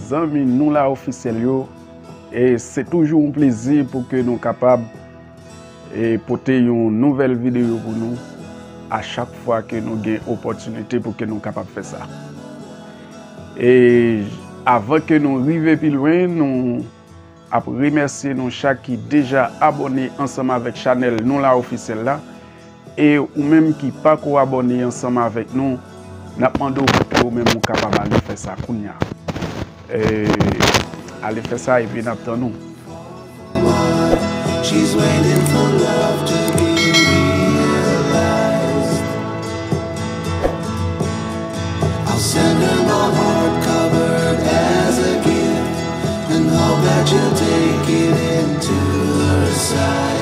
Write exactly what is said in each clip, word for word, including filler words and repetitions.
Zanmi Nou La Ofisyèl yo, e se toujou yon plezi pou ke nou kapab e pote yon nouvèl videyo pou nou a chak fwa ke nou gen opòtinite pou ke nou kapab fè sa. E avan ke nou rive pi lwen, nou ap remèsye nou chak ki deja abòne ansanm avèk chanèl Nou La Ofisyèl la. E ou menm ki pako abòne ansanm avèk nou, n ap mande w pou ke ou menm ou kapab ale fè sa kounya. E ale fè sa epi n ap tann ou. She's waiting for love to be realized. I'll send her my heart covered as a gift and hope that you'll take it into her side.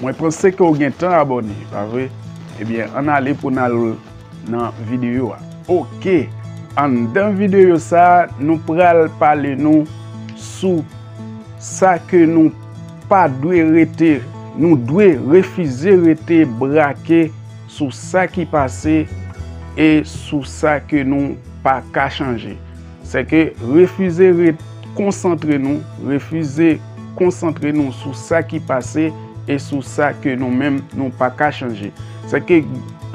Mwen panse ke w gen tan abòne, pa vre? Ebyen, ann ale pou n al nan videyo a. Oke, anndan videyo sa a, nou pral pale nou sou sa ke nou pa dwe rete, nou dwe refize rete brake sou sa ki pase e sou sa ke nou pa ka chanje. Sèke refize ret konsantre nou, refize konsantre nou sou sa ki pase e sou sa ke nou menm nou pa ka chanje. Sèke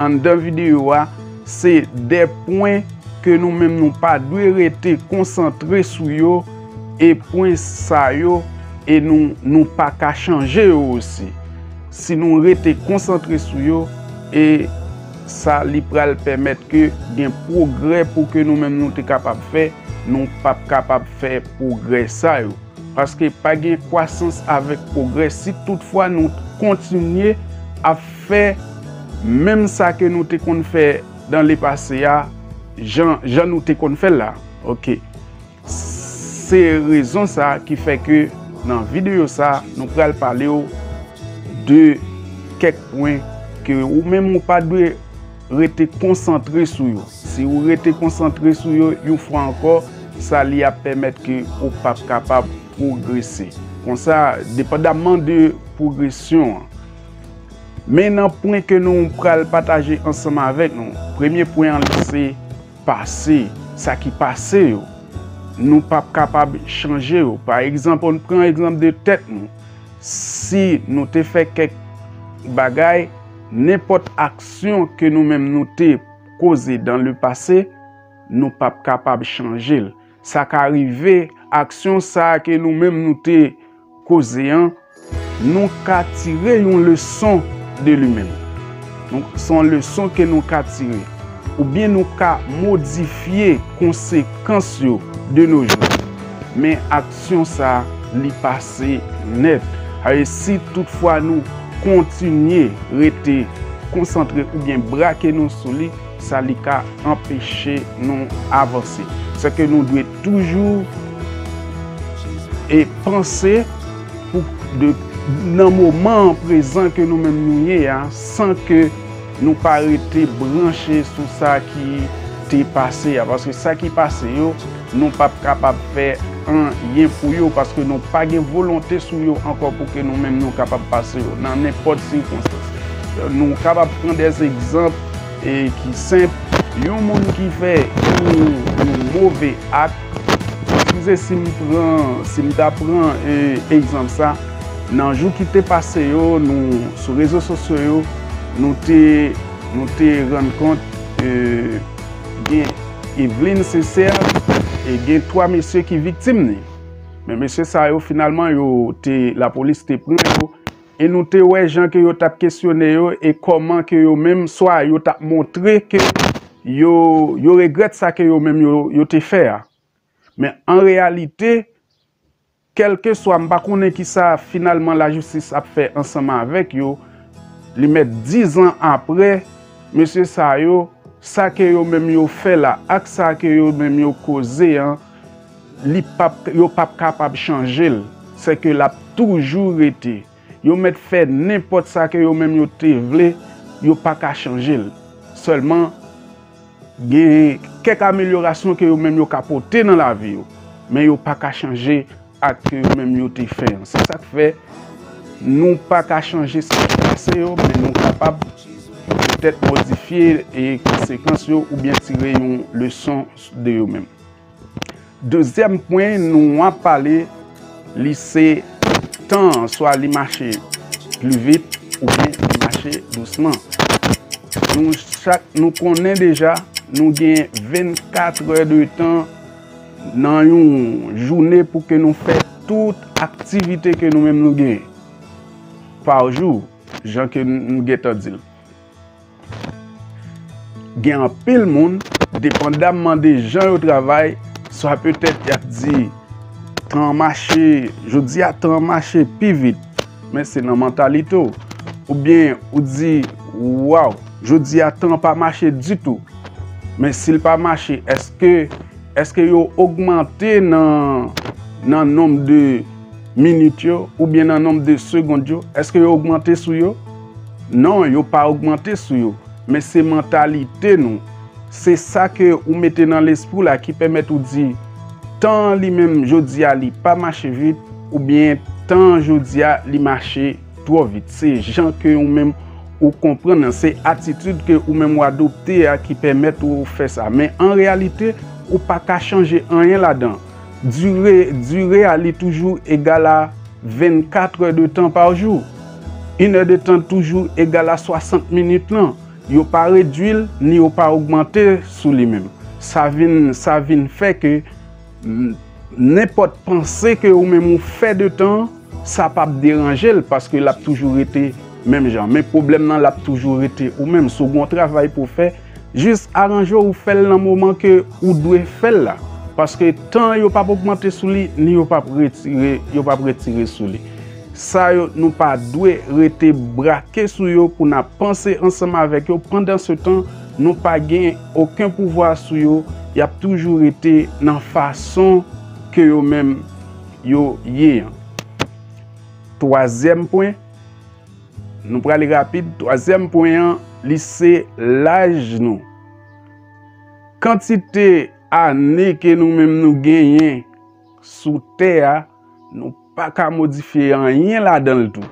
anndan videyo a, se de pwen ke nou menm nou pa dwe rete konsantre sou yo, e pwen sa yo, e nou, nou pa ka chanje yo osi. Si nou rete konsantre sou yo, e sa li pral pèmèt ke gen pwogrè pou ke nou menm nou te kapab fè, nou p ap kapab fè pwogrè sa yo. Paske pa gen kwasans avèk pwogrè si toutfwa nou kontinye ap fè menm sa ke nou te konn fè dan lepase a, jan, jan nou te konn fè l la. Oke. Se rezon sa ki fè ke nan videyo sa, nou pral pale w de kèk pwen ke ou menm ou pa dwe rete konsantre sou yo. Si ou rete konsantre sou yo yon fwa ankò, sa li ap pèmèt ke ou p ap kapab pwogrese. Konsa, depandamman de pwogresyon an. Men nan pwen ke nou pral pataje ansanm avèk nou, premye pwen an li se pase, sa ki pase yo. Nou p ap kapab chanje yo. Pa egzanp, ann pran egzanp de tèt nou. Si nou te fè kèk bagay, nenpòt aksyon ke nou menm nou te koze dan lepase, nou p ap kapab chanje l. Sa ka rive, aksyon sa a ke nou menm nou te koze an, nou ka tire yon leson de li menm. Donk, se yon leson ke nou ka tire. Oubyen nou ka modifye konsekans yo de nos jours. Men aksyon sa a, li pase nèt. E si toutfwa nou kontinye rete konsantre oubyen brake nou sou li, sa li ka anpeche nou avanse. Sèke nou dwe toujou e panse pou de, nan moman an prezan ke nou menm nou ye a, san ke nou pa rete branche sou sa ki te pase a. Paske sa ki pase yo, nou p ap kapab fè anyen pou yo, paske nou pa gen volonte sou yo ankò pou ke nou menm nou kapab pase yo nan nenpòt sikonstans. Nou kapab pran de egzanp e ki senp. Yon moun ki fè yon, yon move ak, eskize si m pran, si m ta pran e, egzanp sa, nan jou ki te pase yo, nou, sou rezo sosyo yo, nou te, nou te rann kont e, gen Eveline Sincère e gen twa mesye ki viktim li. Men mesye sa yo, finalman, yo te, lapolis te pran yo e nou te wè jan ke yo t ap kesyone yo e kòman ke yo menm, swa yo t ap montre ke yo, yo regrèt sa ke yo menm yo, yo te fè a. Men an reyalite, kèlkeswa, m pa konnen kisa finalman lajistis ap fè ansanm avèk yo, li mèt diz an apre, mesye sa yo, sa ke yo menm yo fè la ak sa ke yo menm yo koze an, li p ap, yo p ap kapab chanje l. Sèke l ap toujou rete. Yo mèt fè nenpòt sa ke yo menm yo te vle, yo pa ka chanje l. Sèlman, gen kèk amelyorasyon ke yo menm yo ka pote nan lavi yo, men yo pa ka chanje ak ke yo menm yo te fè an. Se sa k fè nou pa ka chanje sa ki pase yo, men nou kapab petèt modifye e konsekans yo oubyen tire yon leson de yo menm. Dezyèm pwen nou ap pale, li se tan an, swa li mache pli vit oubyen li mache dousman. Nou chak, nou konnen deja, nou gen vennkat è de tan nan yon jounen pou ke nou fè tout aktivite ke nou menm nou genyen pa jou, jan ke nou gentan di l. Gen anpil moun, depandamman de jan yo travay, swa petèt y ap di, tan an mache, jodi a tan an mache pi vit, men se nan mantalite w. Oubyen ou di, waw, jodi a tan an pa mache ditou. Men si l pa mache, èske, èske yo ogmante nan, nan nonb de minit yo, oubyen nan nonb de segond yo? Èske yo ogmante sou yo? Non, yo pa ogmante sou yo. Men se mantalite nou. Se sa ke ou mete nan lespri w la ki pèmèt ou di, tan an li menm, jodi a, li pa mache vit, oubyen tan an jodi a, li mache twò vit. Se jan ke ou menm ou konprann nan, se atitid ke ou menm ou adopte a ki pèmèt ou fè sa. Men an reyalite, ou pa ka chanje anyen ladan. Dire, dire a, li toujou egal a vennkat è de tan pa jou. Inè de tan toujou egal a swasant minit lan. Yo pa redui l, ni yo pa ogmante sou li menm. Sa vin, sa vin fè ke, mm, nenpòt panse ke ou menm ou fè de tan, sa p ap deranje l, paske l ap toujou rete menm jan. Men pwoblèm nan, l ap toujou rete ou menm. Si w gen yon travay pou w fè, jis aranje w fè l nan moman ke ou dwe fè l la. Paske tan yo p ap ogmante sou li, ni yo p ap retire, yo p ap retire sou li. Sa yo, nou pa dwe rete brake sou yo pou n ap panse ansanm avèk yo. Pandansetan, nou pa gen okenn pouvwa sou yo. Y ap toujou rete nan fason ke yo menm yo ye an. Twazyèm pwen, nou prale rapid. Twazyèm pwen an, li se laj nou. Kantite ane ke nou menm nou genyen sou tè a, nou pa ka modifye anyen ladan l tou.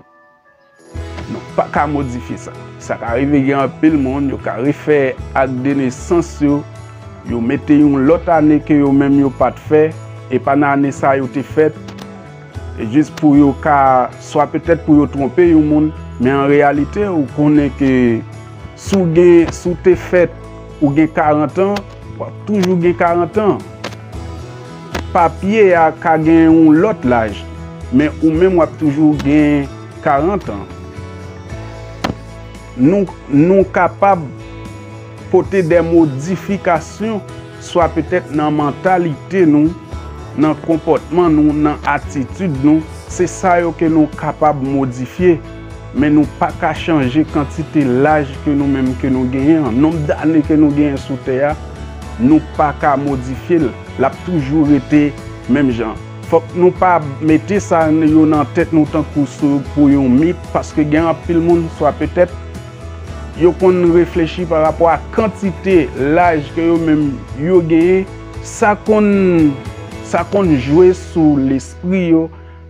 Nou pa ka modifye sa. Sa ka rive gen anpil moun, yo ka refè ak de nesans yo, yo mete yon lòt ane ke yo menm yo pa t fè, e pa nan ane sa yo te fèt, e jis pou yo ka, swa petèt pou yo twonpe yon moun, men an reyalite, ou konnen ke si w gen, si w te fèt, ou gen karant an, w ap toujou gen karant an. Papye a ka gen yon lòt laj, men ou menm w ap toujou gen karant an. Nou, nou kapab pote de modifikasyon, swa petèt nan mantalite nou, nan konpòtman nou, nan atitid nou. Se sa yo ke nou kapab modifye, men nou pa ka chanje kantite laj ke nou menm ke nou genyen an. Nonb dane ke nou genyen sou tè a, nou pa ka modifye l. L ap toujou rete menm jan. Fòk nou pa mete sa yo nan tèt nou tankou sou, pou yon mit, paske gen anpil moun, swa petèt, yo konn reflechi pa rapò a kantite laj ke yo menm yo genyen, sa konn, sa konn jwe sou lespri yo,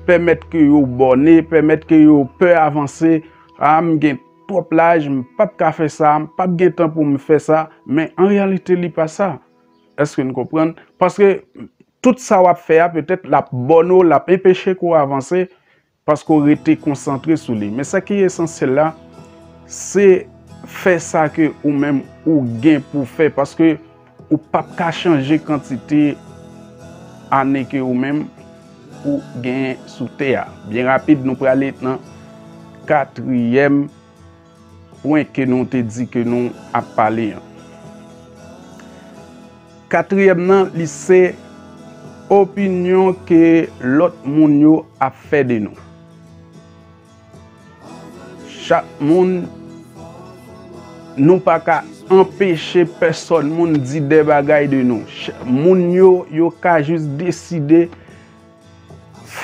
pèmèt ke yo bòne, pèmèt ke yo pè avanse. A, m gen twòp laj, m p ap ka fè sa, m p ap gen tan pou m fè sa, men an reyalite, li pa sa. Èske n konprann? Paske tout sa w ap fè a, petèt, l ap bòne w, l ap enpeche ke w avanse, paske w rete konsantre sou li. Men sa ki esansyèl la, se fè sa ke ou menm ou gen pou fè, paske ou p ap ka chanje kantite ane ke ou menm ou genyen sou tè a. Byen rapid, nou prale nan katriyèm pwen ke nou te di ke nou ap pale an. Katriyèm nan, li se opinyon ke lòt moun yo ap fè de nou. Chak moun, nou pa ka anpeche pèsòn moun di de bagay de nou. Ch-, moun yo, yo ka jis deside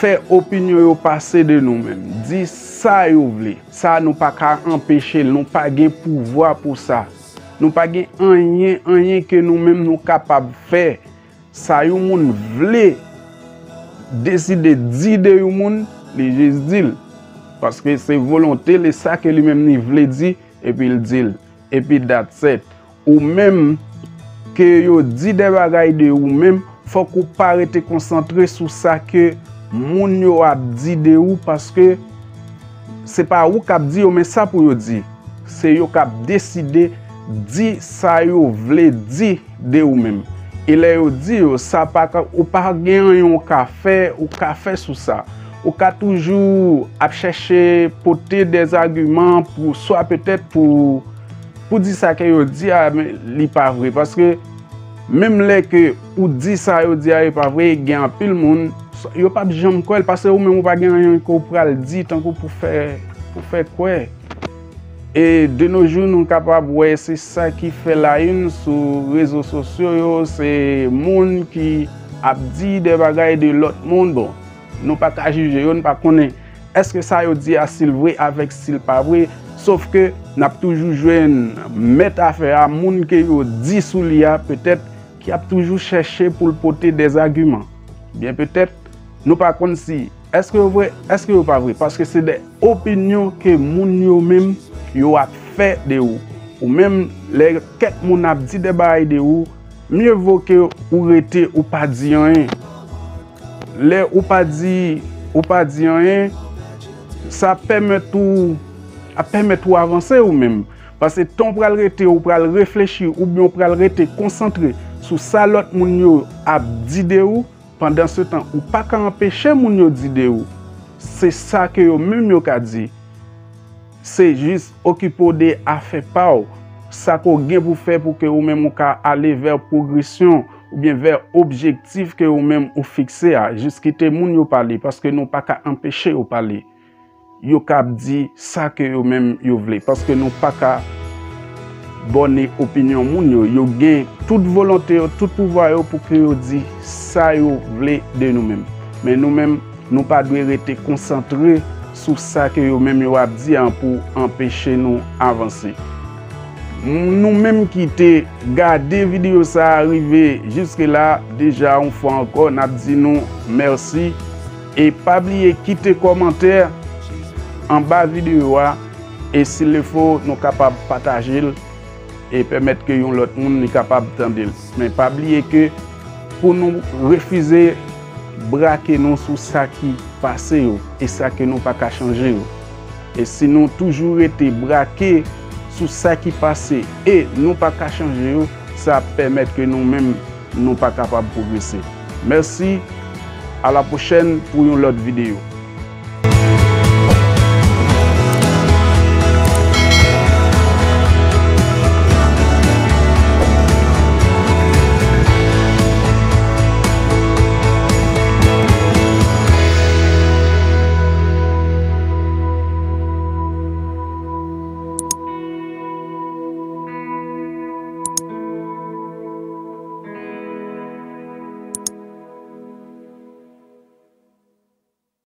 fè opinyon yo pase de nou menm, di sa yo vle. Sa nou pa ka anpeche l, nou pa gen pouvwa pou sa. Nou pa gen anyen, anyen ke nou menm nou kapab fè. Sa yon moun vle, deside di de yon moun, li jis di l. Paske se volonte l, e sa ke li menm li vle di, epi l di l. Epi that's it. Ou menm, ke yo di de bagay de ou menm, fòk ou pa rete konsantre sou sa ke moun yo ap di de ou, paske se pa ou k ap di yo, men sa pou yo di. Se yo k ap deside di sa yo vle di de ou menm. E lè yo di yo, sa pa ka, ou pa gen anyen ou ka fè, ou ka fè sou sa. Ou ka toujou ap chèche pote dèzagiman pou, swa petèt pou, pou di sa ke yo di a, men li pa vre. Paske menm lè ke ou di sa yo di a, e pa vre, gen anpil moun, yo p ap janm kwè l, paske ou menm ou pa gen anyen ke w pral di, tankou pou fè, pou fè kwè. E de nos jours, nou kapab wè se sa ki fè la une sou rezo sosyo yo, se moun ki ap di de bagay de lòt moun. Bon, nou pa ka jije yo, nou pa konnen èske sa yo di a si l vre avèk si l pa vre, sof ke n ap toujou jwenn mèt afè a, moun ke yo di sou li a, petèt, ki ap toujou chèche pou l pote dèzagiman. Byen petèt, nou pa konn si èske yo vre, èske yo pa vre, paske se de opinyon ke moun yo menm yo ap fè de ou. Ou menm, lè kèk moun ap di de bagay de ou, mye vo ke ou rete ou pa di anyen. Lè ou pa di, ou pa di anyen, sa pèmèt ou, ap pèmèt ou avanse ou menm. Paske tan w pral rete, ou pral reflechi, oubyen ou pral rete konsantre sou sa lòt moun yo ap di de ou, pandan se tan, ou pa ka anpeche moun yo di de ou. Se sa ke yo menm yo ka di. Se jis okipe w de afè pa w, sa ke w gen pou fè pou ke ou menm ou ka ale vè pwogresyon, oubyen vè objektif ke ou menm ou fikse a. Jis kite moun yo pale, paske nou pa ka anpeche yo pale. Yo ka ap di sa ke yo menm yo vle, paske nou pa ka bòne opinyon moun yo. Yo gen tout volonte yo, tout pouvwa yo pou ke yo di sa yo vle de nou menm. Men nou menm, nou pa dwe rete konsantre sou sa ke yo menm yo ap di a pou anpeche nou avanse. Nou menm ki te gade videyo sa a rive jiske la, deja yon fwa ankò, n ap di nou mèsi. E pa bliye kite kòmantè anba videyo a, e si le fo, nou kapab pataje l e pèmèt ke yon lòt moun li kapab tande l. Men pa bliye ke pou nou refize brake nou sou sa ki pase yo e sa ke nou pa ka chanje yo. E si nou toujou rete brake sou sa ki pase e nou pa ka chanje yo, sa ap pèmèt ke nou menm nou pa kapab pwogrese. Mèsi, a la pwochèn pou yon lòt videyo.